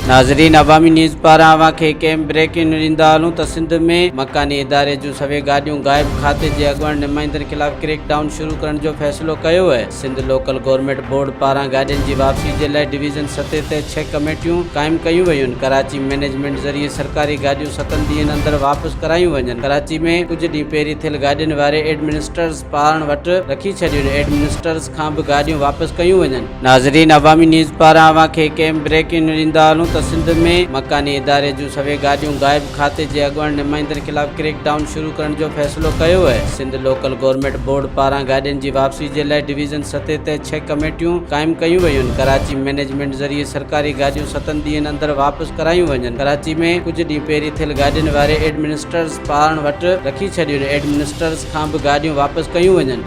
ناظرين عوامي نيوز پاران اوهان کي هڪ اهم بريڪنگ نيوز ڏيندا هلون ته سنڌ ۾ مڪاني اداري جون سوين گاڏيون غائب، کاتي جي اڳواڻ نمائندن خلاف ڪريڪ ڊائون شروع ڪرڻ جو فيصلو ڪيو ويو. سنڌ لوڪل گورنمينٽ بورڊ پاران گاڏين جي واپسي جي لاء ڊويزن سطح تي ڇهه ڪميٽيون قائم ڪيون ويون. ڪراچي مئنيجمينٽ ذريعي سرڪاري گاڏيون ستن ڏينهن اندر واپس ڪرايون وڃن. ڪراچي ۾ ڪجهه ڏينهن پهرين ٿيل گاڏين واري ايڊمنسٽرز پاڻ وٽ رکي ڇڏيون، ايڊمنسٽرز کان به گاڏيون واپس ڪيون وڃن. ناظرين عوامي نيوز پاران اوهان کي هڪ اهم بريڪنگ نيوز ڏيندا هلون ته سنڌ ۾ مڪاني اداري جون سوين گاڏيون غائب، کاتي جي اڳواڻ نمائندن خلاف ڪريڪ ڊائون شروع ڪرڻ جو فيصلو ڪيو ويو. سنڌ لوڪل گورنمينٽ بورڊ پاران گاڏين جي واپسي جي لاء ڊويزن سطح تي ڇهه ڪميٽيون قائم ڪيون ويون. ڪراچي مئنيجمينٽ ذريعي سرڪاري گاڏيون ستن ڏينهن اندر واپس ڪرايون وڃن. ڪراچي ۾ ڪجهه ڏينهن پهرين ٿيل گاڏين واري ايڊمنسٽرز پاڻ وٽ رکي ڇڏيون، ايڊمنسٽرز کان به گاڏيون واپس ڪيون وڃن.